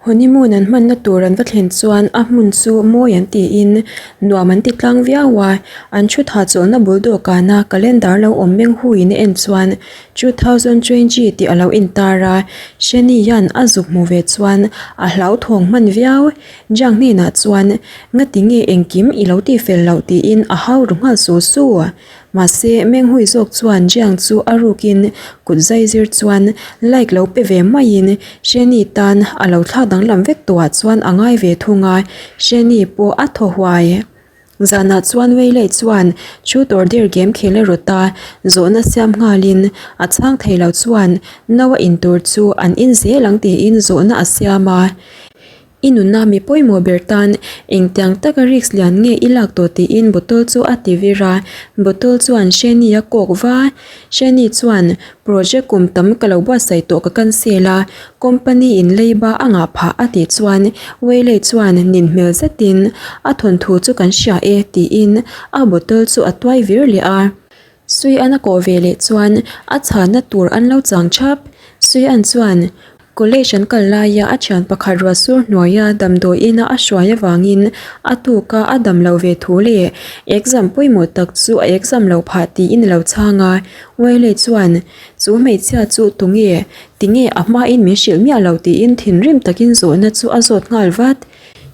Honeymoon an hmanna tur an va thlen chuan a hmun chu mawi an tiin nuam an ti tlang viau a, an thu tha chawlhna bul dawhkana calendar lo awm meng huiin a en chuan 2020 tih a lo intar a, Shani hian a zuk hmu ve chuan a hlauthawng hman viau. Jiang hnenah chuan ngati nge engkim i lo tihfel loh tiin a hau ru nghal su su. Mahse, Menghui zawk chuan Jiang chu a rukin kut zai zir chuan like lo pe ve maiin Sheni tan a lo thlak danglam vek tawhah chuan a ngai ve thung a, Sheni pawh a thaw huai. Zanah chuan Weilei chuan truth or dare game khel a rawt a, zawhna siam nghalin a chhang thei lo chuan no a in tur chu an in zel ang tiin zawhna a siam a. I nuna mi pawimawh ber tan engtiang taka risk lian nge i lak tawh tiin bottle chu a ti vir a, bottle chuan Shani a kawk va. Shani chuan project kum tam ka lo buatsaih tawh ka cancel a, company in leiba a ngah phah a tih chuan Weilei chuan nin hmel zetin a thawnthu chu kan hria e tiin a bottle chu a tuai vir leh a. Suian a kawh ve leh chuan a chhanna tur an lo chang thap. Suian chuan college an kal laia a thian pakhat ruah sur hnuaia damdawi ina a hruai avangin a tuka a dam loh ve thu leh exam pawimawh tak chu a exam loh phah tiin a lo chhang a. Wiley chuan chu hmeichhia chu tunge tinge a hmain min hrilh miah lo tiin thinrim takin zawhna chu a zawt nghal vat.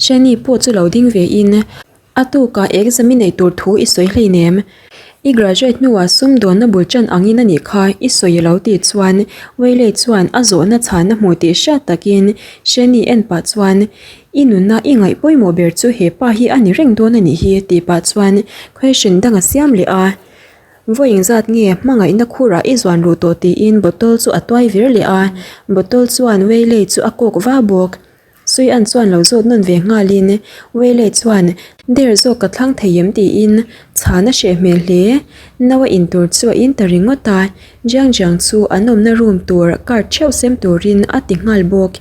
Shani pawh chu lo ding vein A tukah exam i neih tur thu i sawi hleinem. I graduate hnuah sumdawnna bul tan angin a nih kha i sawi a lo tih chuan Weilei chuan a zawhna chhanna hmu tih hriat takin Shani en pah chuan I nunna i ngaih pawimawh ber chu he pa hi a ni reng dawn a nih hi tih pah chuan question dang a siam leh a. Vawi engzat nge hmangaihna khurah i zuan ruh tawh tiin bottle chu a tuai vir leh a, bottle chuan Weilei chu a kawk va bawk. Suian chuan lo zawt nawn ve nghalin Weilei chuan der zawk ka thlang thei em tiin chhan a hreh hmel hle. No a in tur chu a in ta ringawt a, Jiang Jiang chu an awmna room tur card theuh sem turin a ti nghal bawk.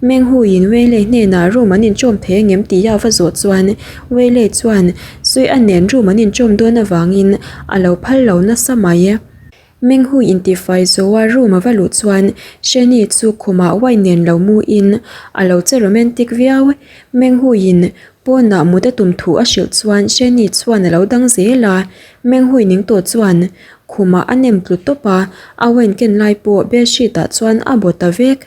Meng Huiin Weilei hnenah room an inchawm thei angem tia va zawh chuan Weilei chuan Suian nen room an inchawm dawn avangin a lo phal lo nasa mai. Menghui intifai zoa room a va luh chuan Shani chu khumah wine nen lo mu in a lo che romantic viau. Menghuiin pawnah mut a tum thu a hrilh chuan Shani chuan a lo dang zel a. Menghui ning tawh chuan khumah a nem tlu tawp a, a wine ken lai pawh bedsheet ah chuan a baw ta vek.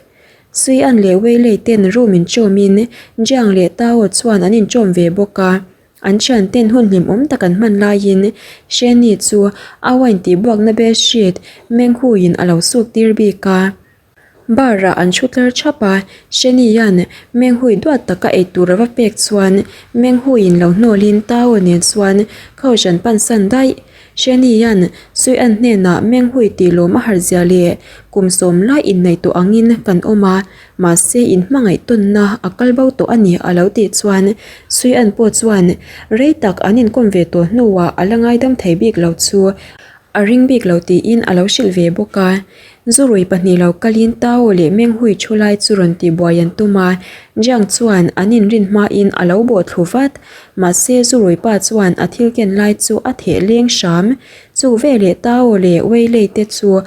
Suian leh Weilei ten room inchawm in Jiang leh Tao chuan an inchawm ve bawk a. An thianten hun hlimawm tak an hman laiin Shani chu a wine tihbuakna bedsheet menghuiin a lo suk tir bik a. Bar ah an thu tlar thap a, Shani hian menghui duat taka eitur a va pek chuan menghuiin lo hnawlin Tao nen chuan couch an pansan daih. Shani hian Suian hnenah menghui tih lawm a harzia leh kum sawm lai inneih tawh angin kan awm a, Mahse in hmangaih tawnna a kal bo tawh a ni a lo tih chuan Suian pawh chuan rei tak an inkawm ve tawh hnuah a la ngaidam thei bik lo chu a ring bik lo tiin a lo hrilh ve bawk a. Zurui pahnih lo kalin Tao leh Menghui thu lai chu rawn tihbuai an tum a, Jiang chuan an inrin hmain a lo bawh thlu vat. Mahse Zurui pa chuan a thil ken lai chu a theh leng hram. Chu veleh Tao leh Weilei te chu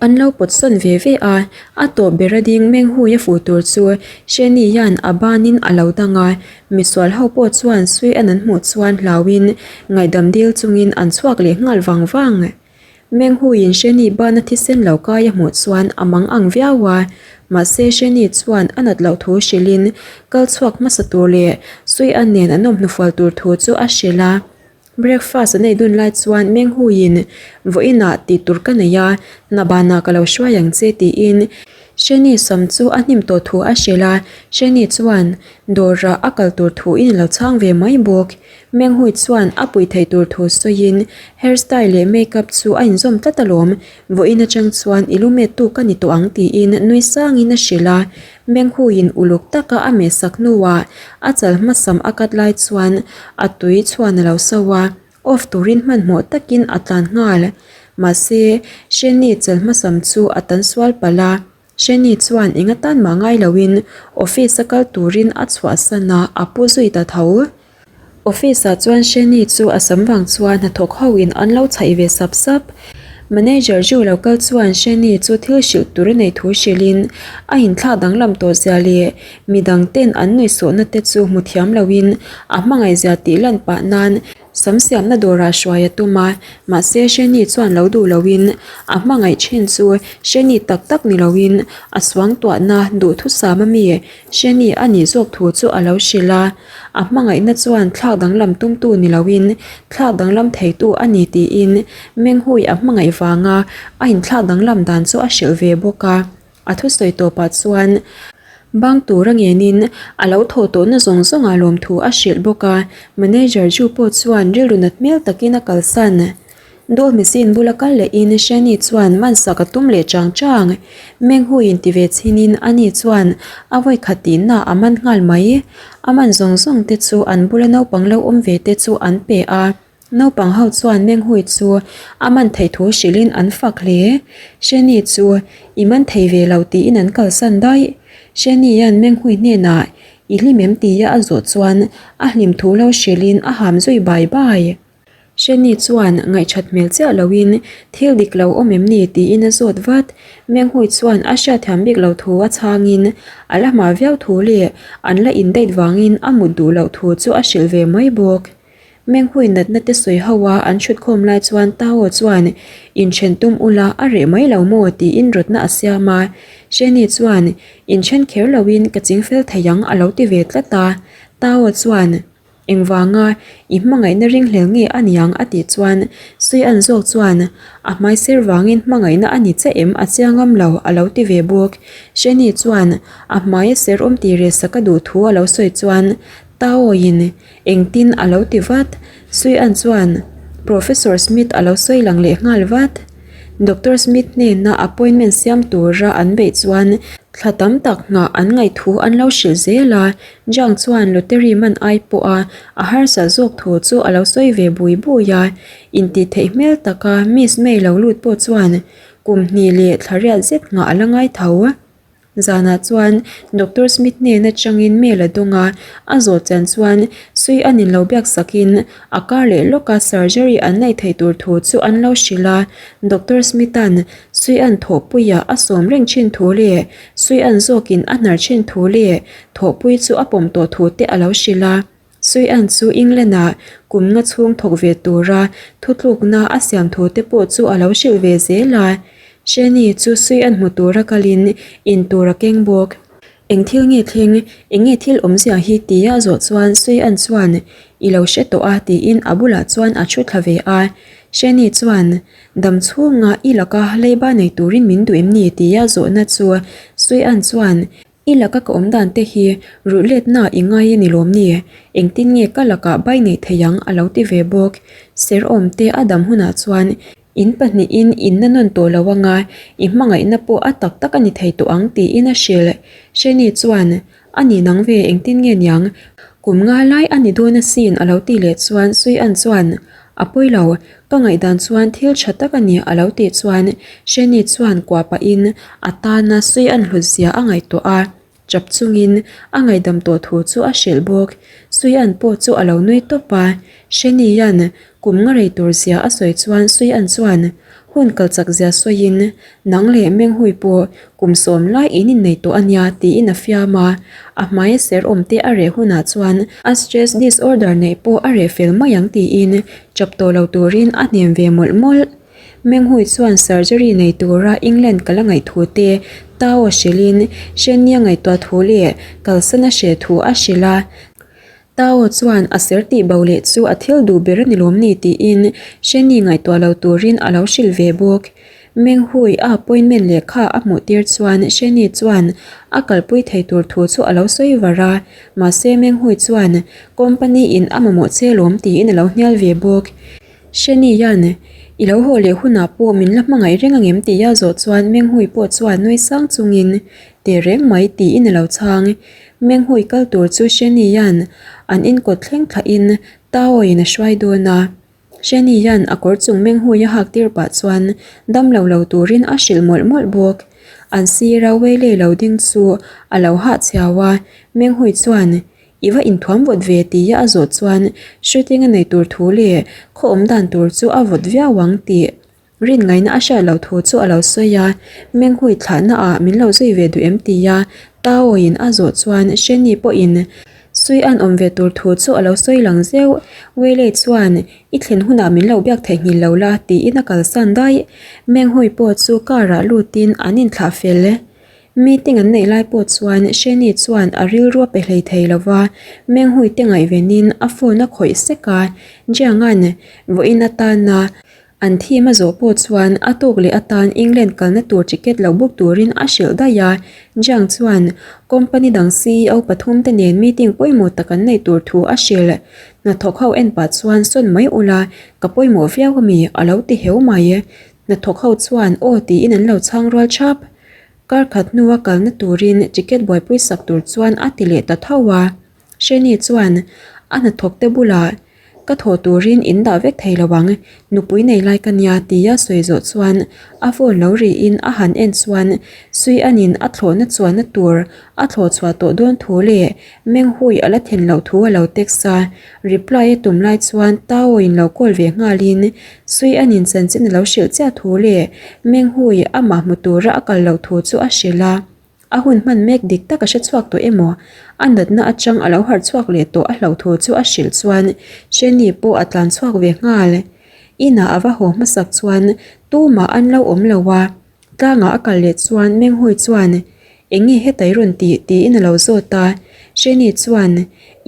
An lo pawt sawn ve ve a, a tawp ber a ding meng hui a fuh tur chu Sheni hian a banin a lo dang a, misual ho pawh chuan sui an an hmuh chuan hlauin ngaihdam dil chungin an chhuak leh nghal vang vang. Meng huiin Sheni bana thisen lo kai a hmuh chuan a mang ang viau a, mahse Sheni chuan a nat loh thu hrilhin kal chhuak hmasa tur leh sui an nen an awm hnufual tur thu chu a hrilh a. Breakfast an ei dun lai chuan Menghuiin vawiinah tih tur ka nei a, hna banah ka lo hruai ang che tiin Sheni sam chu a hnim tawh thu a hrilh a, Sheni chuan dawrah a kal tur thuin a lo chhang ve mai bawk. Menghui chuan a pui thei tur thu sawiin hairstyle leh makeup chu a inzawm tlat alawm, vawiin atang chuan i lu met tu ka ni tawh ang tiin nui sangin a hrilh a, Menghuiin uluk taka a mehsak hnuah a chal hmasam a kat lai chuan a tui chhuan a lo so a, off turin hmanhmawh takin a tlan nghal. Mahse, Sheni chal hmasam chu a tan sual palh a, Sheni chuan eng atan mah ngai loin office a kal turin a chhuahsan a, a pu zui ta tho. Office ah chuan Sheni chu a sam vang chuan hnathawk ho in an lo chhaih ve sap sap. Manager Ju lo kal chuan Shani chu thil hrilh tur a neih thu hrilhin a inthlak danglam tawh zia leh midang ten an nuihsawhna te chu hmu thiam loin a hmangaih zia tih lan pah nan sam siamna dawrah hruai a tum a, mahse Shani chuan lo duh loin a hmangaih thin chu Shani tak tak ni loin a suangtuahna duhthusam ami Shani a nih zawk thu chu a lo hrilh a. A hmangaihna chuan thlak danglam tumtu ni loin thlak danglam theitu a ni tiin Menghui a hmangaih vanga a inthlak danglam dan chu a hrilh ve bawk a. A thusawi tawpah chuan bang tura ngenin a lo thaw tawhna zawng zawngah lawmthu a hrilh bawk a. Manager Ju pawh chuan rilru nat hmel takin a kalsan. Dawt machine bula kal lehin Shani chuan man sak a tum leh chang chang. Menghuiin ti ve chhinin ani chuan a vawi khat tihna a man nghal mai. A man zawng zawng te chu an bula naupang lo awm ve te chu an pe a. Naupang ho chuan Menghui chu a man theih thu hrilhin an fak hle. Shani chu i man thei ve lo tiin an kalsan daih. Shani-a'n Menghui hnenah i hlim em tia a zawh chuan a hlim thu lo hrilhin a ham zui bai bai. Shani chuan ngaihthat hmel chiah loin thil dik lo awm em ni tiin a zawt vat. Menghui chuan a hriatthiam bik lo thu a chhangin a la hma viau thu leh an la indate vangin a mut duh loh thu chu a hrilh ve mai bawk. Menghui natna te sawi ho a an thutkhawm lai chuan Tao chuan inthen tum ula a reh mai lo maw tiin rawtna a siam a. Shani chuan inthen kher loin ka chingfel thei ang a lo ti ve tlat a. Tao chuan. Engvanga i hmangaihna ringhlel nge a niang a tih chuan Suian zawk chuan a hmai ser vangin hmangaihna a ni che em a chiang ngam lo a lo ti ve bawk. Sheni chuan a hmai a ser awm tih reh sak a duh thu a lo sawi chuan Tao-in engtin a lo ti vat. Suian chuan Professor Smith a lo sawi lang leh nghal vat. Doctor Smith hnena appointment siam tura an beih chuan thla tam tak nghah an ngaih thu an lo hrilh zel a, Zhang chuan lottery man ai pawha a harsat zawk thu chu a lo sawi ve bui bui a, intih theih hmel taka Miss May lo lut pawh chuan kum hnih leh thla riat zet nghah a la ngai tho. Zanah chuan Doctor Smith hnen atangin mail a dawng a, a zawh chian chuan sui an inlo biak sakin a kar leh lawka surgery an neih theih tur thu chu an lo hrilh a, Doctor Smith-a'n sui an thawhpuiah a sawm reng thin thu leh sui an zawkin a hnar thin thu leh thawhpui chu a pawm tawh thu te a lo hrilh a. Sui-an chu England-ah kum nga chhung thawk ve tura thutlukna a siam thu te pawh chu a lo hrilh ve zel a. Shani chu Sui-an hmu tura kalin in tur a keng bawk. Eng thil nge thleng, eng nge thil awmzia hi tia a zawh chuan Sui-an chuan i lo hre tawh a tiin a bulah chuan a thu thla ve a. Shani chuan dam chhunga i laka leiba nei turin min duh em ni tia zawhna chu Sui-an chuan I laka ka awm dan te hi ruh letna i ngai a ni lawm ni? Engtin nge ka lakah bai nei thei ang a lo ti ve bawk. Ser awm te a dam hunah chuan in pahnihin in na nawn tawh lo anga i hmangaihna pawh a tak tak a ni thei tawh ang tiin a hrilh. Sheni chuan A ni nang ve engtin nge niang? Kum nga lai a ni dawn asin a lo ti leh chuan Suian chuan A pawi lo, ka ngaihdan chuan thil tha tak a ni a lo tih chuan Sheni chuan kuah pahin a tana sui an hlut zia a ngaihtuah a, chap chungin a ngaihdam tawh thu chu a hrilh bawk. Sui an pawh chu a lo nui tawp a, Sheni hian kum nga rei tur zia a sawi chuan Sui an chuan hun kal chak zia sawiin Nang leh Menghui pawh kum sawm lai in innei tawh a nia tiin a fiam a, a hmaia ser awm te a reh hunah chuan a stress disorder neih pawh a reh fel mai ang tiin chap tawh lo turin a hnem ve mawlh mawlh. Menghui chuan surgery nei tura England kal a ngaih thu te Tao hrilhin Shenia ngaihtuah thu leh kalsan a hreh thu a hrilh a. Tao chuan a ser tih bo leh chu a thil duh ber a ni lawm ni tiin Sheni ngaihtuah lo turin a lo hrilh ve bawk. Menghui a appointment lehkha a hmuh tir chuan Sheni chuan a kalpui thei tur thu chu a lo sawi var a, mahse Menghui chuan company in a mamawh che lawm tiin a lo hnial ve bawk. Sheni hian i lo haw leh hunah pawh min la hmangaih reng angem tia zawh chuan Menghui pawh chuan nui sang chungin teh reng mai tiin a lo chhang. Menghui kal tur chu Sheni hian an inkawt thleng thlahin Tao in a hruai dawn a. Sheni hian a kawr chung Menghui a hak tir pah chuan damlo lo turin a hrilh mawlh mawlh bawk. An sira Weilei lo ding chu a lo hahchhiau a, Menghui chuan I va inthuam vawt ve tia a zawh chuan shooting a nei tur thu leh khaw awm dan tur chu a vawt viau ang tih. Rin ngaihna a hriat loh thu chu a lo sawi a, Menghui thlahna ah min lo zui ve duh em tia Tao in a zawh chuan Sheni pawhin Sui an awm ve tur thu chu a lo sawi lang zeuh. Weilei chuan I thlen hunah min lo biak theihnghilh lo la tiin a kalsan daih. Menghui pawh chu car ah lutin an inthlah fel. Meeting an neih lai pawh chuan Sheni chuan a rilru a pe hlei thei lo va, Menghui te ngaihvenin a phone a khawih sek a, Jianga'n vawiin atana an thim a zawh pawh chuan a tawk leh atan England kalna tur ticket lo book turin a hrilh daih a, Jiang chuan company dang ceo pathumte nen meeting pawimawh tak an neih tur thu a hrilh. Hnathawk ho en pah chuan sawn mai ula, ka pawimawh viau ami a lo ti heu mai. Hnathawk ho chuan aw tiin an lo chhang rual thap. Kar khat hnua kalna turin ticket buaipui sak tur chuan a ti leh ta tho a. Sheni chuan a hnathawk te bulah ka thawh turin in dah vek thei lo ang, nupui nei lai ka nia tia sawi zawh chuan a phone lo rihin a han en chuan Sui anin a thlawhna chuanna tur a thlawh chhuah tawh dawn thu leh Menghui a la then loh thu a lo text a. Reply a tum lai chuan Tao in lo call ve nghalin Sui anin chanchin a lo hrilh chiah thu leh Menghui amah hmu tura a kal loh thu chu a hrilh a. A hun hman mek dik tak a hre chhuak tawh emaw? A natna atang a lo harh chhuak leh tawh a hlauh thu chu a hrilh chuan Sheni pawh a tlan chhuak ve nghal. Inah a va haw hmasak chuan tumah an lo awm lo a, tlangah a kal leh chuan Menghui chuan Eng nge hetai rawn tih? tiin a lo zawt a. Sheni chuan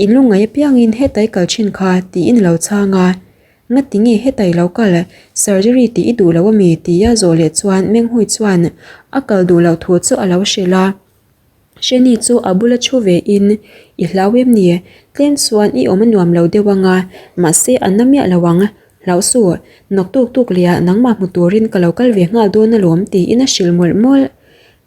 I lungngaih apiangin hetai kal thin kha tiin a lo chhang a. Ngati nge hetai lo kal surgery tih i duh lo ami? tia zawh leh chuan Menghui chuan a kal duh loh thu chu a lo hrilh a. Sheni chu a bula thu ve in, I hlau em ni? Tlem chuan i awm a nuam lo deuh anga, mahse a na miah lo ang. Hlauh suh, naktuk tuk leh ah nangmah hmu turin ka lo kal ve nghal dawn alawm tiin a hrilh mawlh mawlh.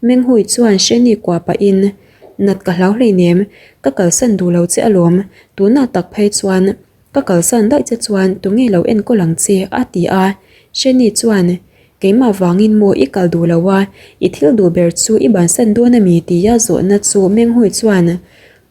Menghui chuan Sheni kuah pahin, Nat ka hlau hleinem, ka kalsan duh lo che alawm, tunah tak phei chuan Ka kalsan daih che chuan tunge lo enkawl ang che? a ti a. Sheni chuan, Keimah vangin maw i kal duh lo a, i thil duh ber chu i bansan dawn a mi? tia zawhna chu Menghui chuan,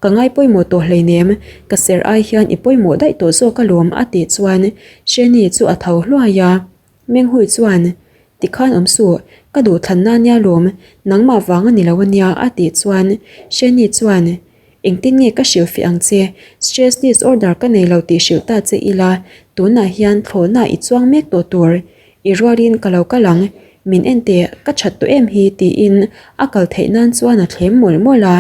Ka ngai pawimawh tawh hleinem, ka ser ai hian i pawimawh daih tawh zawk alawm a tih chuan Sheni chu a tho hluai a. Menghui chuan, Tikhan awm suh, ka duh thlanna ania lawm, nangmah vang a ni lo ania a tih chuan Sheni chuan, Engtin nge ka hrilh feh ang che? Stress disorder ka nei lo tih hrilh ta che ila, tunah hian thlawhna i chuang mek tawh tur. I rualin ka lo kal ang, min en teh, ka that tawh em hi tiin a kal theih nan chuan a thlem mawlh mawlh a.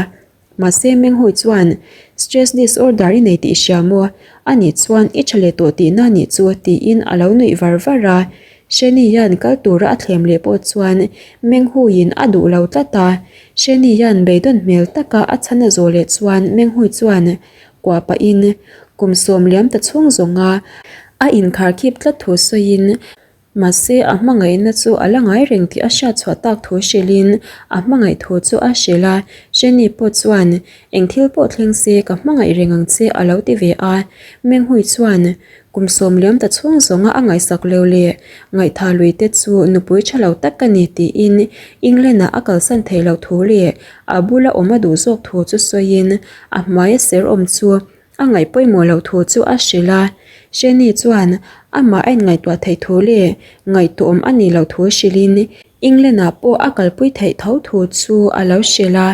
Mahse Menghui chuan, Stress disorder i nei tih i hria maw? Anih chuan i tha leh tawh tihna anih chu tiin a lo nuih var var a. Sheni hian kal tura a thlem leh pawh chuan Menghuiin a duh lo tlat a. Sheni hian beidawn hmel taka a chhan a zawh leh chuan Menghui chuan kuah pahin kum sawm liam ta chhung zawnga a inkharkhip tlat thu sawiin mahse a hmangaihna chu a la ngai reng tih a hriat chhuah tak thu hrilhin a hmangaih thu chu a hrilh a. Sheni pawh chuan eng thil pawh thleng se ka hmangaih reng ang che a lo ti ve a. Menghui chuan Kum sawm liam ta chhung zawnga a ngaihsak lo leh ngaihtha lui te chu nupui tha lo tak ka ni tiin England-ah a kalsan theih loh thu leh a bula awm a duh zawk thu chu sawiin a hmaia ser awm chu a ngaih pawimawh loh thu chu a hrilh a. Sheni chuan amah a inngaihtuah theih thu leh ngaihtuahawm a nih loh thu hrilhin England-ah pawh a kalpui theih tho thu chu a lo hrilh a,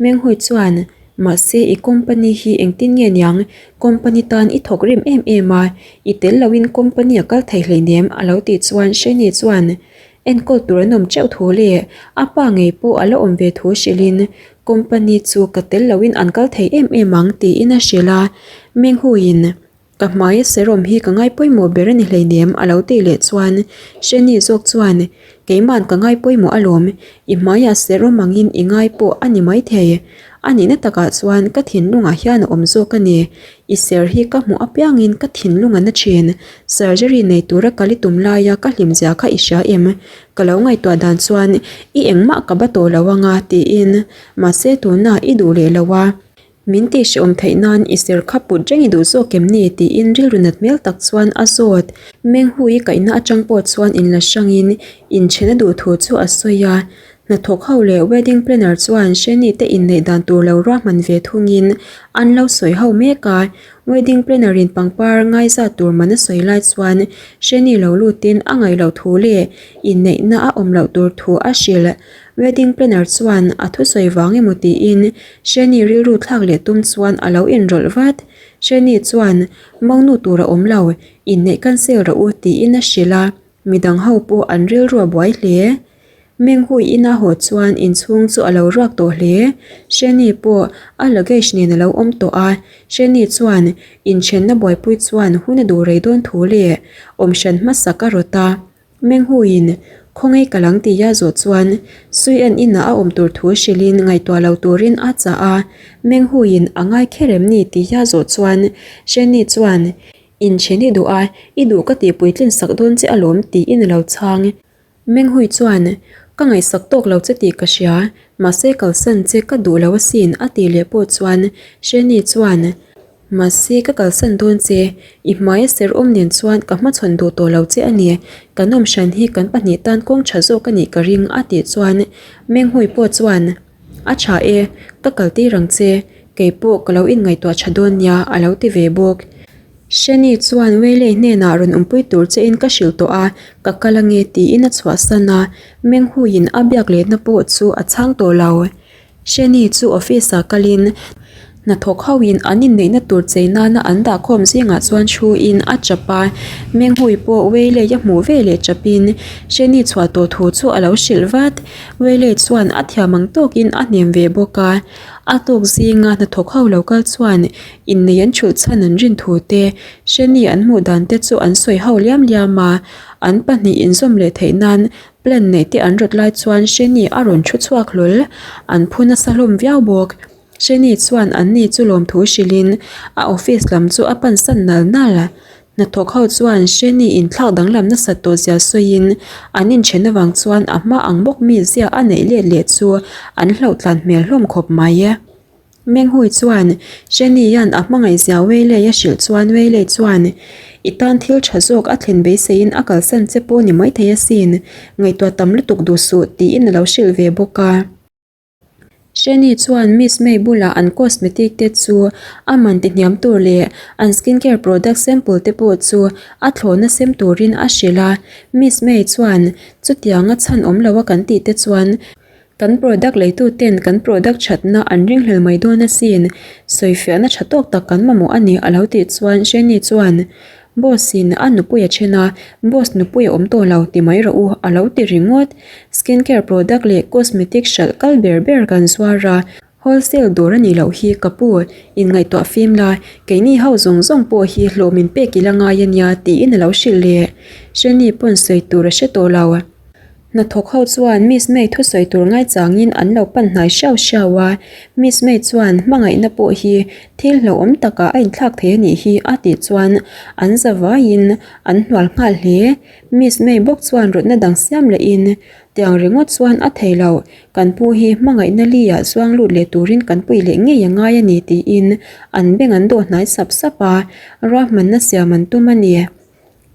Menghui chuan, Mahse, i company hi engtin nge niang? Company tan i thawk rim em em a, i tel loin company a kal thei hleinem a lo tih chuan Shani chuan enkawl tur an awm teuh thu leh a pa ngei pawh a la awm ve thu hrilhin company chu ka tel loin an kal thei em em ang tiin a hrilh a, Menghuiin Ka hmaia serum hi ka ngai pawimawh ber a ni hleinem a lo tih leh chuan Sheni zawk chuan Keima'n ka ngai pawimawh alawm, i hmaiah serum angin i ngai pawh a ni maithei. A nihna takah chuan ka thinlungah hian a awm zawk a ni. I ser hi ka hmuh apiangin ka thinlung a na thin. Surgery nei tura kal i tum laia ka hlimzia kha i hria em? Ka lo ngaihtuah dan chuan i engmah ka ba tawh lo anga tiin mahse tunah i duh leh lo a. Min tihhrehawm theih nan i ser kha put reng i duh zawk em ni? tiin rilru nat hmel tak chuan a zawt. Menghui kaihna atang pawh chuan inla hrangin inthen a duh thu chu a sawi a. Hnathawk ho leh wedding planner chuan Shani te inneih dan tur lo ruahman ve thungin an lo sawi ho mek a. Wedding planner in pangpar ngaizat tur man a sawi lai chuan Shani lo lutin a ngaih loh thu leh inneihna a awm loh tur thu a hrilh. Wedding planner chuan a thusawi vang emaw tiin Shani rilru thlak leh tum chuan a lo inrawlh vat. Shani chuan Monu tur a awm lo, inneih cancel rawh u tiin a hrilh a. Midang ho pawh an rilru a buai hle. Menghui ina haw chuan inchhung chu a lo ruak tawh hle. Shani pawh a luggage nen a lo awm tawh a. Shani chuan inthenna buaipui chuan hun a duh rei dawn thu leh awmhran hmasak a rawt a. Menghuiin khawngaih ka lang tia zawh chuan Sui en inah a awm tur thu hrilhin ngaihtuah lo turin a chah a. Menghuiin a ngai kher em ni tia zawh chuan Shani chuan Inchhen i duh a, i duh ka tih puitlin sak dawn che alawm tiin a lo chhang. Menghui chuan, Ka ngaihsak tawk lo che tih ka hria, mahse kalsan che ka duh lo asin a tih leh pawh chuan Sheni chuan, Mahse ka kalsan dawn che, i hmaia ser awm nen chuan ka hmachhawn duh tawh lo che a ni, kan awm hran hi kan pahnih tan kawng tha zawk a nih ka ring a tih chuan Menghui pawh chuan, A tha e, ka kal tir ang che, kei pawh ka lo inngaihtuah tha dawn nia a lo ti ve bawk. Shani chuan Weilei hnenah rawn awmpui tur chein ka hrilh tawh a, ka kal ange tiin a chhuahsan a, Menghuiin a biak lehna pawh chu a chhang tawh lo. Shani chu office ah kalin Hnathawk hoin an inneihna tur chei nana an dahkhawm zingah chuan thuin a chap a, Menghui pawh Weilei a hmuh ve leh chapin Sheni chhuah tawh thu chu a lo hrilh vat. Weilei chuan a thiam ang tawkin a hnem ve bawk a, a tawk zinga hnathawk ho lo kal chuan innei an thulh chhan an rin thu te, Sheni an hmuh dan te chu an sawi ho liam liam a, an pahnih inzawm leh theih nan plan neih te an rawt lai chuan Sheni a rawn thu chhuak hlawl, an phu nasa hlawm viau bawk. Sheni chuan an ni chu lawmthu hrilhin a office lam chu a pansan nal nal. Hnathawk ho chuan Sheni inthlak danglam nasat tawh zia sawiin an inthen avang chuan a hma ang bawk mi zia a neih let leh chu an hlauhtlan hmel hlawm khawp mai. Menghui chuan Sheni hian a hmangaih zia Weilei a hrilh chuan Weilei chuan I tan thil tha zawk a thlen beiseiin a kalsan che pawh ni maithei asin, ngaihtuah tam lutuk duh suh tiin a lo hrilh ve bawk a. Shani chuan Miss May bulah an cosmetic te chu a man ti hniam tur leh an skincare product sample te pawh chu a thlawhna sem turin a hrilh a. Miss May chuan chutianga chhan awm lo a kan tih te chuan kan product leitu ten kan product thatna an ringhlel mai dawn asin, sawifiahna tha tawk tak kan mamawh a ni a lo tih chuan Shani chuan Boss in a nupui a then a, Boss nupui a awm tawh lo ti mai rawh u a lo ti ringawt. Skin care product leh cosmetic hralh kal ber ber kan zuar a, wholesale dawr a nih loh hi ka pu, inngaihtuah fim la, keini ho zawng zawng pawh hi hlawh min pek ila ngai a nia tiin a lo hrilh leh. Shani pawn sawi tur a hre tawh lo. Hnathawk ho chuan Miss May thusawi tur ngaichangin an lo pan hnai hriau hriau a, Miss May chuan hmangaihna pawh hi thil hlauhawm takah a inthlak thei a nih hi a tih chuan an za vaiin an hnual nghal hle. Miss May bawk chuan rawtna dang siam lehin tiang ringawt chuan a thei lo, kan pu hi hmangaihna li-ah zuang lut leh turin kan puih leh ngei a ngai a ni tiin an beng an dawh hnai sap sap a, ruahmanna siam an tum a ni.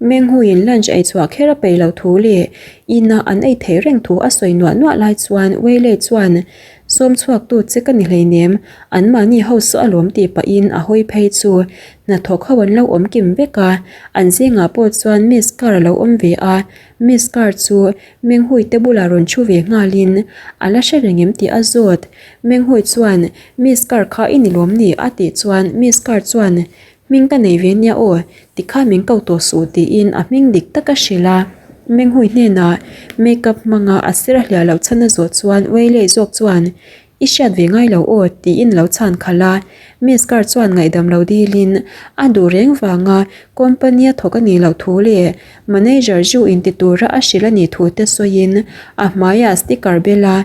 Menghuiin lunch ei chhuah kher a peih loh thu leh ina an ei theih reng thu a sawi nuah nuah lai chuan Weilei chuan sawm chhuaktu che ka ni hleinem, anmahni ho saw alawm tih pahin a hawi phei chu hnathawk ho an lo awm kim vek a, an zingah pawh chuan Miss Carr a lo awm ve a, Miss Carr chu Menghui te bulah rawn thu ve nghalin a la hre reng em tih a zawt. Menghui chuan Miss Carr kha i ni lawm ni a tih chuan Miss Carr chuan Hming ka nei ve nia aw, tikhan min ko tawh suh tiin a hming dik tak a hrilh a. Menghui hnenah makeup hmanga a sir a hliah loh chhan a zawh chuan Weilei zawk chuan I hriat ve ngai lo aw tiin lo chhan khalh a. Miss Carr chuan ngaihdam lo dilin a duh reng vanga company a thawk a nih loh thu leh manager Zhu inti tura a hrilh a nih thu te sawiin a hmaiah sticker bel a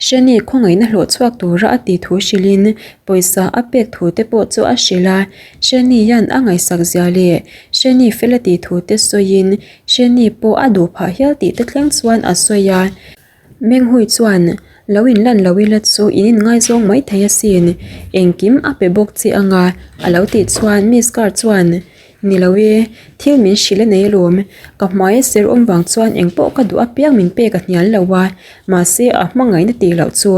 Shani khawngaihna hlawh chhuak tura a tih thu hrilhin pawisa a pek thu te pawh chu a hrilh a, Shani hian a ngaihsak zia leh Shani fel a tih thu te sawiin Shani pawh a duh phah hial tih te thleng chuan a sawi a. Menghui chuan lo inlan lo ila chu in inngaizawng mai thei asin, engkim a pe bawk che anga a lo tih chuan Miss Carr chuan. Ni lo e, thil min hrilh a nei alawm. Ka hmai a ser awm vang chuan engpawh ka duh apiang min pek a hnial lo a, mahse a hmangaihna tih loh chu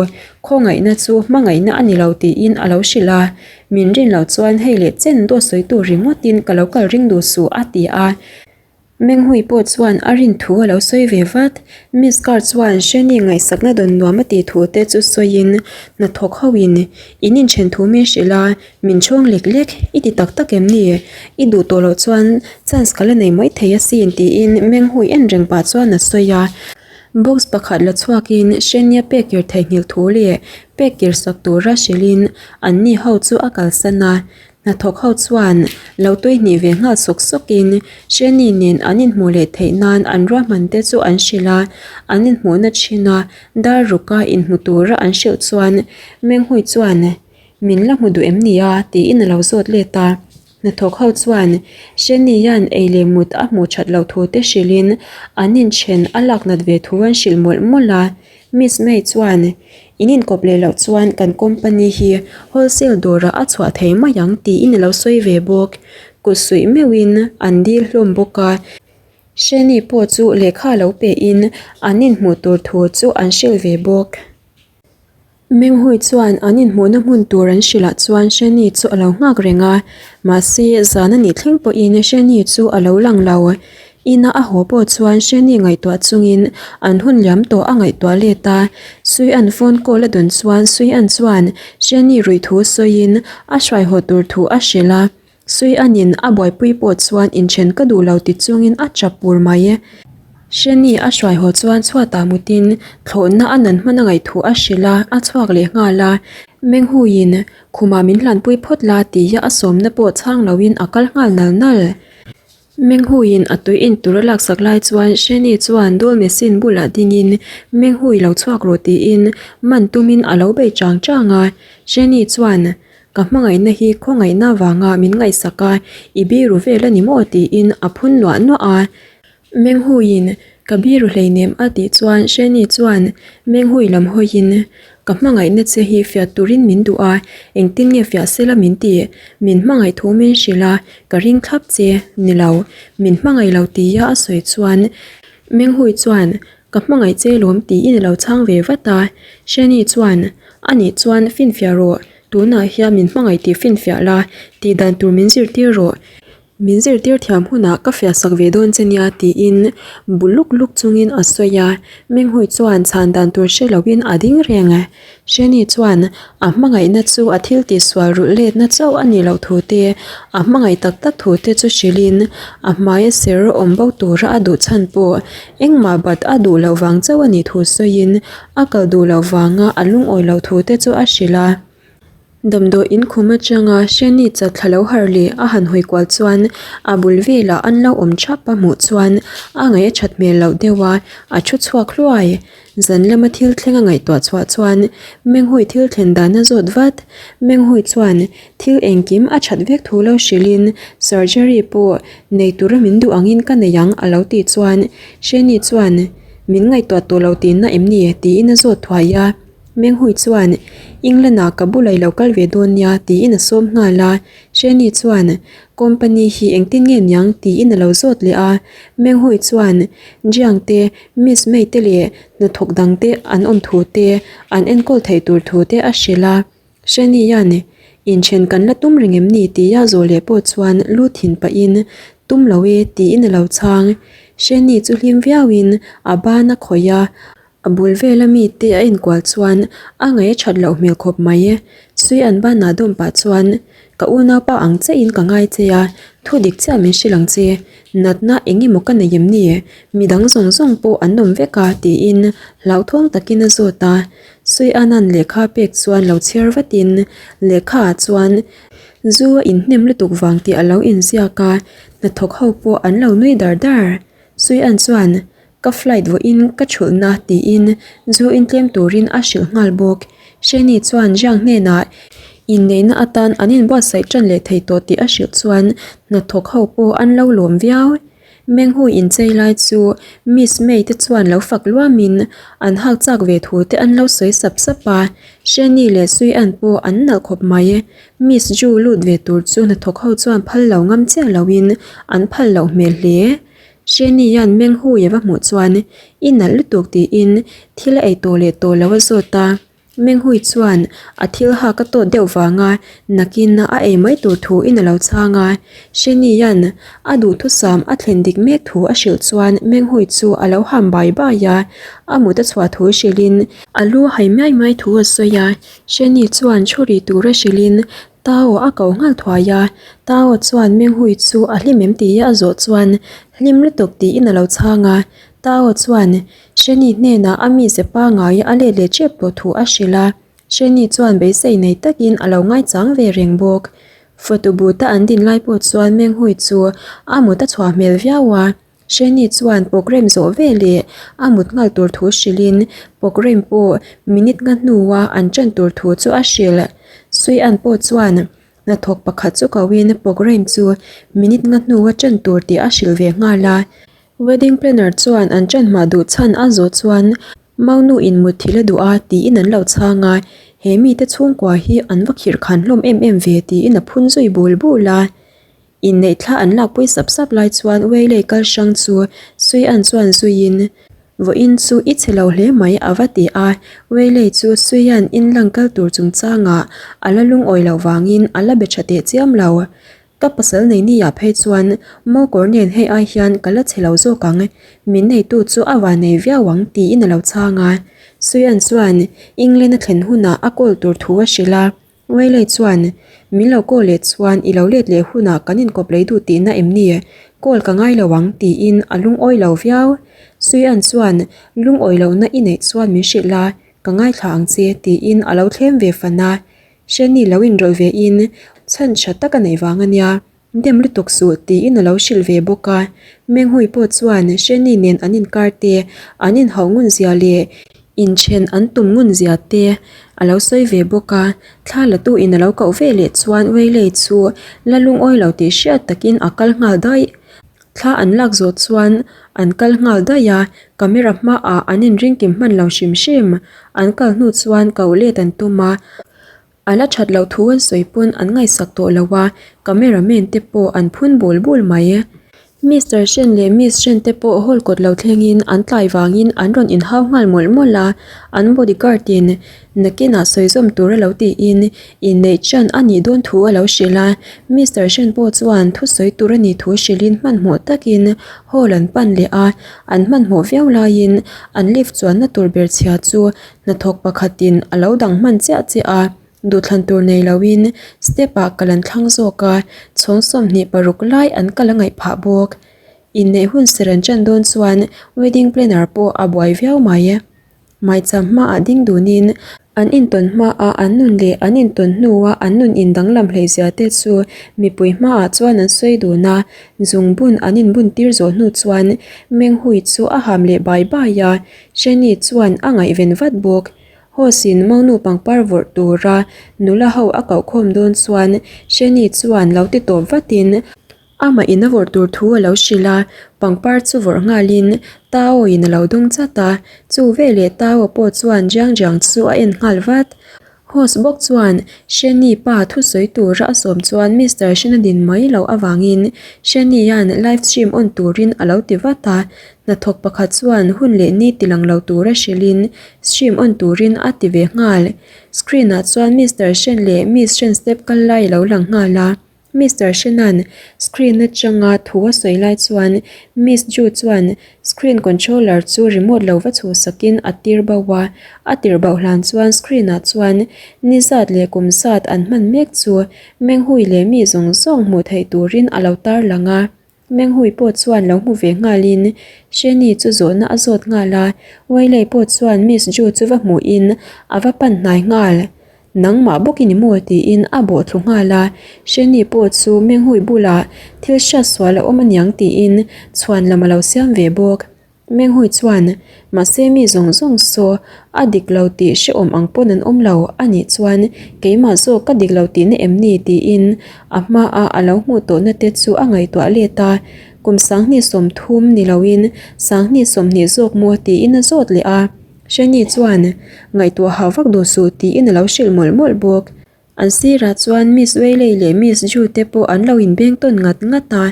khawngaihna chu hmangaihna a ni lo tiin a lo hrilh a. Min rin loh chuan hei leh chen dawt sawi tur ringawtin ka lo kal ring duh suh a ti a. Menghui pawh chuan a rin thu a lo sawi ve vat. Miss Carr chuan Shani ngaihsakna dawn nuam a tih thu te chu sawiin hnathawk ho in in inthen thu min hrilh a, min chhawng lek lek, i ti tak tak em ni? I duh tawh loh chuan chance ka la nei mai thei asin tiin Menghui en reng pah chuan a sawi a. Box pakhat la chhuakin Shani a pek kir theihnghilh thu leh pek kir sak tura hrilhin anni ho chu a kalsan a. Hnathawk ho chuan lo tui hnih ve nghal sawk sawkin Shani nen an inhmuh leh theih nan an ruahman te chu an hrilh a, an inhmuhna thin a dar ruka inhmu tura an hrilh chuan Menghui chuan Min la hmu duh em ni a? tiin a lo zawt let a. Hnathawk ho chuan Shani hian ei leh mut a hmuh that loh thu te hrilhin an inthen a lak nat ve thu an hrilh mawlh mawlh a. Miss May chuan, In inkawp leh loh chuan kan company hi wholesale dawrah a chhuah thei mai ang tiin a lo sawi ve bawk. Kut suih meuhin an dil hlawm bawk a. Shani pawh chu lehkha lo pehin an inhmuh tur thu chu an hrilh ve bawk. Menghui chuan an inhmuhna hmun tur an hrilhah chuan Shani chu a lo nghak reng a, mahse zan a nih thleng pawhin Shani chu a lo lang lo. Ina a haw pawh chuan Shani ngaihtuah chungin an hun liam tawh a ngaihtuah let a, Sui-an phone call a dawn chuan Sui-an chuan Shani ruih thu sawiin a hruai haw tur thu a hrilh a, Sui-anin a buaipui pawh chuan inthen ka duh lo ti chungin a chap pur mai. Shani a hruai haw chuan chhuatah mutin thlawhna a nan hman a ngaih thu a hrilh a, a chhuak leh nghal a, Menghuiin khumah min hlanpui phawt la tia a sawmna pawh chhang loin a kal nghal nal nal. Menghuiin a tui in tur a laksak lai chuan Shani chuan dawl machine bulah dingin Menghui lo chhuak rawh tiin man tumin a lo bei chang chang a. Shani chuan, Ka hmangaihna hi khawngaihna vanga min ngaihsak a, i biru vel a ni maw? tiin a phun nuah nuah a. Menghuiin, Ka biru hleinem a tih chuan Shani chuan Menghui lam hawiin, Ka hmangaihna che hi fiah turin min duh a, engtin nge fiah sela min ti? Min hmangaih thu min hrilh a, ka ring thlap che, ni lo, min hmangaih lo tia a sawi chuan Menghui chuan, Ka hmangaih che lawm tiin a lo chhang ve vat a, Shani chuan, Anih chuan finfiah rawh, tunah hian min hmangaih tih finfiah la, tih dan tur min zirtir rawh. Min zirtir thiam hunah ka fiah sak ve dawn che nia tiin bu luk luk chungin a sawi a, Menghui chuan chhan dan tur hre loin a ding reng. Shani chuan a hmangaihna chu a thil tihsual rulh letna chauh a nih loh thu te, a hmangaih tak tak thu te chu hrilhin a hmaia ser awm bo tura a duh chhan pawh engmah bat a duh loh vang chauh a nih thu sawiin a kal duh loh vanga a lungawi loh thu te chu a hrilh a. Damdawi in khum atanga Shani chat thla lo harh leh a han hawi kual chuan a bul velah an lo awm thap a hmuh chuan a ngaih a that hmel loh deuh a, a thu chhuak hluai. Zan lama thil thleng a ngaihtuah chhuah chuan Menghui thil thlen dan a zawt vat. Menghui chuan thil engkim a that vek thu lo hrilhin surgery pawh nei tura min duh angin ka nei ang a lo tih chuan Shani chuan min ngaihtuah tawh lo tihna em ni tiin a zawt thuai a. Menghui chuan, England-ah ka bulah i lo kal ve dawn nia, tiin a sawm nghal a. Shani chuan, Company hi engtin nge niang? tiin a lo zawt leh a. Menghui chuan, Jiang te, Miss May te leh hnathawk dang te an awm thu te, an enkawl theih tur thu te a hrilh a. Shani hian, Inthen kan la tum reng em ni? tia zawh leh pawh chuan lu thin pahin, Tum lo e, tiin a lo chhang. Shani chu hlim viauin a ban a khawih a. A bul vela mite a inkual chuan a ngaih a that loh hmel khawp mai. Sui an banah dawm pah chuan, Ka unaupa ang chiahin ka ngai che a, thu dik chiah min hrilh ang che. Natna eng emaw ka nei em ni? Midang zawng zawng pawh an awm vek a, tiin hlauthawng takin a zawt a. Sui Anan lehkha pek chuan lo chhiar vatin lehkhaah chuan zu a inhnem lutuk vang tih a lo inziak a, hnathawk ho pawh an lo nui dar dar. Sui An chuan, Ka flight vawiin ka thulhna tiin zu intlem turin a hrilh nghal bawk. Shani chuan Jiang hnenah inneihna atan an inbuatsaih tan leh thei tawh tih a hrilh chuan hnathawk ho pawh an lo lawm viau. Menghui inchei lai chu Miss May te chuan lo fak luamin an hak chak ve thu te an lo sawi sap sap a, Shani leh Sui An pawh an nalh khawp mai. Miss Ju lut ve tur chu hnathawk ho chuan phal lo ngam chiah loin an phal loh hmel hle. Shani hian Menghui a va hmuh chuan i nalh lutuk tiin thil a ei tawh leh tawh lo a zawt a. Menghui chuan a thil hak a tawt deuh vanga nakin a ei mai tur thu in a lo chhang a. Shenian a duhthusam a thlen dik mek thu a hrilh chuan Menghui chu a lo ham bai bai a, a mut a chhuah thu hrilhin a lu hai mai mai thu a sawi a. Sheni chuan thu ri tura hrilhin Tao a ko nghal thuai a, Tao chuan Menghui chu a hlim em tia a zawh chuan hlim lutuk tiin a lo chhang a. Tao chuan Sheni hnenah a mize pangngai a let leh tep tawh thu a hrilh a, Sheni chuan beisei nei takin a lo ngaichang ve reng bawk. Photo booth a an din lai pawh chuan Menghui chu a mut a chhuah hmel viau a, Sheni chuan programme zawh ve leh a mut nghal tur thu hrilhin programme pawh minute nga hnua an ṭan tur thu chu a hrilh. Suian pawh chuan hnathawk pakhat chu koin programme chu minute nga hnua ṭan tur tih a hrilh ve nghal a. Wedding planner chuan an ṭan hmah duh chhan a zawh chuan Maunu in mutthilh a duh a tiin an lo chhang a, he mite chhungkua hi an va khirh khan hlawm em em ve tiin a phun zui bul bul a. Inneih thla an lakpui sap sap lai chuan Weilei kal hrang chu Suian chuan zuiin Vawiin chu i chhe lo hle mai a va ti a, Weilei chu Suian in lang kal tur chungchangah a la lungawi loh vangin a la be tha teh chiam lo. Ka pasal nei ni ah phei chuan mawkawr nen hei ai hian ka la chhe lo zawk ang, min neitu chu a van nei viau ang tiin a lo chhang a. Suian chuan England a thlen hunah a call tur thu a hrilh a, Weilei chuan min lo call leh chuan i lo let leh hunah kan inkawp lei duh tihna em ni? Call ka ngai lo ang tiin a lungawi lo viau. Suian chuan lungawi lohna i neih chuan min hrilh la, ka ngaithla ang che tiin a lo thlem ve fan a. Shani lo inrawlh ve in chhan tha tak a neih vang a nia, dem lutuk suh tiin a lo hrilh ve bawk a. Menghui pawh chuan Shani nen an inkar te, an inhauh ngun zia leh inthen an tum ngun zia te a lo sawi ve bawk a. Thla la tu in a lo koh ve leh chuan Weilei chu la lungawi lo tih hriat takin a kal nghal daih. Thla an lak zawh chuan an kal nghal daih a, camera hmaah an inringkim hman lo hrim hrim. An kal hnu chuan koh let an tum a, a la that loh thu an sawi pawn an ngaihsak tawh lo a, camera man te pawh an phun bul bul mai. Mister Shen leh Miss Shen te pawh hall kawt lo thlengin an tlai vangin an rawn inhau nghal mawlh mawlh a, an bodyguard in Nakinah sawi zawm tur a lo tiin inneih chan a nih dawn thu a lo hrilh a, Mister Shen pawh chuan thusawi tur a nih thu hrilhin hmanhmawh takin hall an pan leh a, an hmanhmawh viau laiin an lift chuanna tur ber chhia chu hnathawk pakhatin a lo dang hman chiah chiah a, duhthlan tur nei loin step ah kal an thlang zawk a, chhawng 26 lai an kal a ngaih phah bawk. Inneih hun ser an chan dawn chuan wedding planner pawh a buai viau mai. Maicham hmaah ding dunin an intawn hmaah an nun leh an intawn hnua an nun indanglam hleizia te chu mipui hmaah chuan an sawi dun a, zungbun an inbun tir zawh hnu chuan Menghui chu a ham leh bai bai a, Shani chuan a ngaihven vat bawk. Host-in Monu pangpar vawrh tura nula ho a koh khawm dawn chuan Shani chuan lo ti tawp vatin, Amah in a vawrh tur thu a lo hrilh a, pangpar chu vawrh nghalin Tao in a lo dawng chat a, chu veleh Tao pawh chuan Jiang Jiang chu a en nghal vat. Host bawk chuan Sheni pa thusawi tura a sawm chuan Mister Shen a din mai loh avangin Sheni hian live stream on turin a lo ti vat a, hnathawk pakhat chuan hun leh ni tilang lo tura hrilhin stream on turin a ti ve nghal. Screen ah chuan Mister Shen leh Miss Shen step kal lai a lo lang nghal a. Mister Shennan screen atanga thu a sawi lai chuan Miss Ju chuan screen controller chu remote lo va chhuhsakin a tir bauh a, a tir bauh hlan chuan screen ah chuan ni zat leh kum zat an hman mek chu Menghui leh mi zawng zawng hmuh theih turin a lo tarlang a. Menghui pawh chuan lo hmu ve nghalin Sheni chu zawhna a zawt nghal a, Weilei pawh chuan Miss Ju chu va hmuhin a va pan hnai nghal. Nangmah bawk i ni maw? tiin a bawh thlu nghal a, Sheni pawh chu Menghui bulah thil hriat sual a awm aniang tiin chhuan lam a lo siam ve bawk. Menghui chuan, Mahse mi zawng zawng saw a dik lo tih hrehawm ang pawn an awm lo a nih chuan keimah zawk ka dik lo tihna em ni? tiin a hmaa a lo hmuh tawhna te chu a ngaihtuah let a. Kum 2030 ni loin 2020 zawk maw tiin a zawt leh a. Shani chuan, Ngaihtuah hau vak duh suh tiin a lo hrilh mawlh mawlh bawk. An sirah chuan Miss Weilei leh Miss Ju te pawh an lo inbeng tawn ngat ngat a.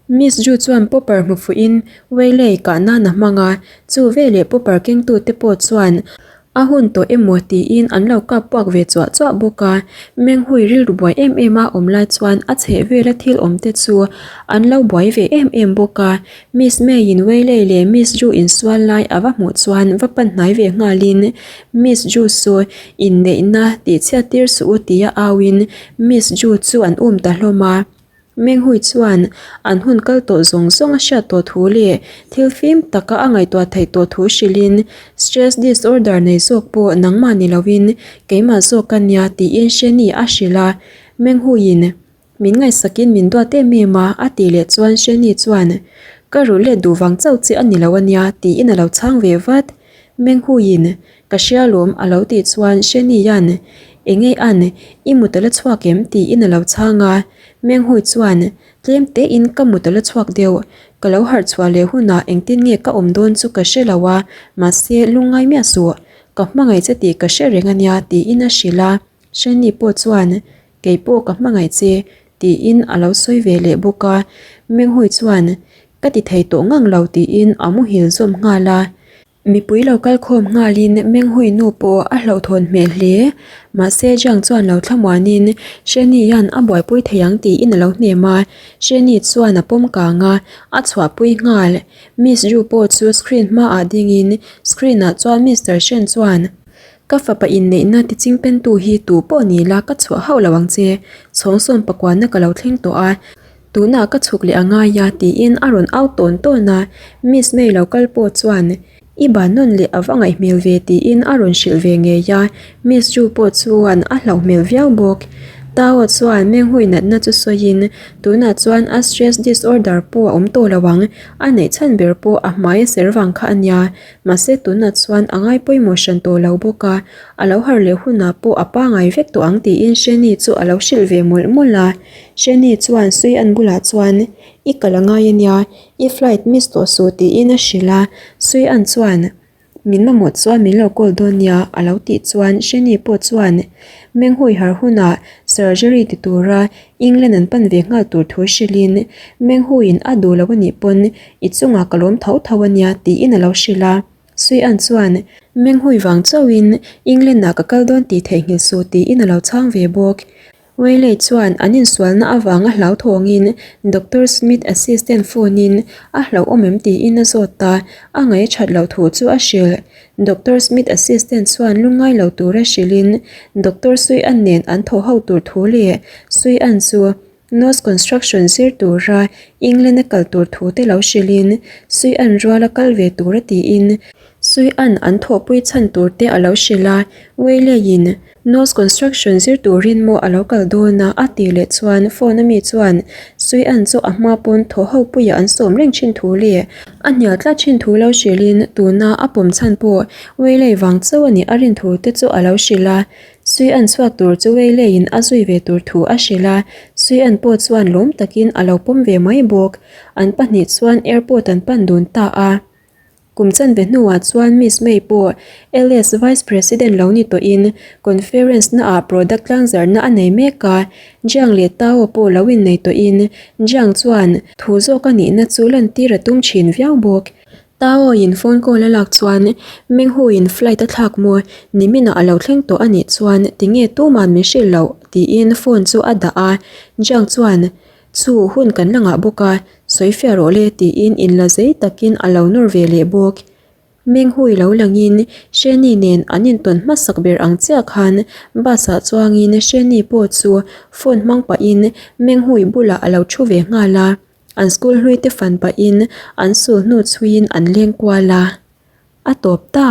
Miss Ju chuan popper hmu fuhin Weilei kah nan a hmang a, chu veleh popper kengtute pawh chuan A hun tawh emaw tiin an lo kap puak ve chuah chuah bawk a, Menghui rilru buai em em a awm lai chuan a chheh vela thil awm te chu an lo buai ve em em bawk a. Miss May-in Weilei leh Miss Ju insual lai a va hmuh chuan va pan hnai ve nghalin Miss Ju chu inneihna tihchhiat tir suh u tia auin Miss Ju chu an um ta hlawm a. Menghui chuan an hun kal tawh zawng zawng a hriat tawh thu leh thil fim taka a ngaihtuah theih tawh thu hrilhin stress disorder nei zawk pawh nangmah ni loin keimah zawk ka nia tiin Sheni a hrilh a. Menghuiin min ngaihsakin min duat em em a a tih leh chuan Sheni chuan ka rulh let duh vang chauh che a ni lo a nia tiin a lo chhang ve vat. Menghuiin Ka hria lawm a lo tih chuan Shenian, Enge an, i mut a la chhuak em? tiin a lo chhang a. Menghui chuan, Tlem tein ka mut a la chhuak deuh, ka lo harh chhuah leh hunah engtin nge ka awm dawn chu ka hre lo a, mahse lungngai miah suh, ka hmangaih che tih ka hre reng a nia tiin a hrilh a. Sheni pawh chuan, Kei pawh ka hmangaih che tiin a lo sawi ve leh bawk a. Menghui chuan, Ka ti thei tawh ngang lo tiin a muhil zawm nghal a. Mipui lo kal khawm nghalin Menghui nu pawh a hlauhthawn hmel hle. Mahse Jiang chuan lo thlamuanin Sheni hian a buaipui thei ang tiin a lo hnem a. Sheni chuan a pawm kang a, a chhuahpui nghal. Miss Ju pawh chu screen hmaah dingin screen ah chuan Mister Shen chuan, Ka fapa inneihna tiching pentu hi tu pawh ni la ka chhuah hauh lo ang che. Chhawng sawm pakuanna ka lo thleng tawh a. Tunah ka chhuk leh a ngai a tiin a rawn au tawn tawn a, Miss May lo kal pawh chuan I ban nawn leh a va ngaih hmel ve tiin a rawn hrilh ve ngei a, Miss Ju pawh chuan a hlauh hmel viau bawk. Tao chuan Menghui natna chu sawiin tunah chuan a stress disorder pawh a awm tawh lo ang, a neih chhan ber pawh a hmai a ser vang kha a nia, mahse tunah chuan a ngai pawimawh hran tawh lo bawk a, a lo harh leh hunah pawh a pangai vek tawh ang tiin Sheni chu a lo hrilh ve mawlh mawlh a. Sheni chuan Sui an bulah chuan, I kal a ngai a nia, i flight miss tawh suh tiin a hrilh a. Sui an chuan, Min mamawh chuan min lo call dawn nia a lo tih chuan Sheni pawh chuan Menghui har hunah surgery ti tura England an pan ve nghal tur thu hrilhin Menghuiin a duh lo a nih pawn i chungah ka lawm tho tho a nia tiin a lo hrilh a. Sui an chuan, Menghui vang chauhin England ah ka kal dawn tih theihnghilh suh tiin a lo chhang ve bawk. Weiley chuan an insualna avanga hlauthawngin Doctor Smith assistant phone-in a hlauhawm em tiin a zawt a, a ngaih that loh thu chu a hrilh. Doctor Smith assistant chuan lungngai lo tura hrilhin Doctor Sui-an nen an thaw ho tur thu leh Sui-an chu Nose Construction zir tura England a kal tur thu te lo hrilhin Sui-an ruala kal ve tura tiin Sui-an an thawhpui chhan tur te a lo hrilh a, Weiley-in Nose construction zir turin maw a lo kal dawn a a tih leh chuan phone a mi chuan Sui-an chu a hma pawn thaw ho puia an sawm reng thin thu leh a hnial tlat thin thu lo hrilhin tuna a pawm chhan pawh Weilei vang chauh a nih a rin thu te chu a lo hrilh a. Sui-an chhuak tur chu Weileiin a zui ve tur thu a hrilh a, Sui-an pawh chuan lawm takin a lo pawm ve mai bawk. An pahnih chuan airport an pan dun ta a. Kum chanve hnuah chuan Miss May pawh LS Vice President lo ni tawhin conference naah product tlangzarhna a nei mek a, Jiang leh Tao pawh lo innei tawhin Jiang chuan thu zawk a nihna chu lantir a tum thin viau bawk. Tao in phone call a lak chuan Menghu in flight a thlak maw niminah a lo thleng tawh a nih chuan tinge tuman min hrilh loh tiin phone chu a dah a, Jiang chuan Chu hun kan la ngah bawk a, sawi fiah rawh le tiin inla zei takin a lo nawr ve leh bawk. Menghui lo langin Sheni nen an intawn hmasak ber ang chiah khan bus ah chuangin Sheni pawh chu phone hmang pahin Menghui bulah a lo thu ve nghal a, an school hlui te fan pahin an sul hnu chhuiin an leng kual a, a tawp ta.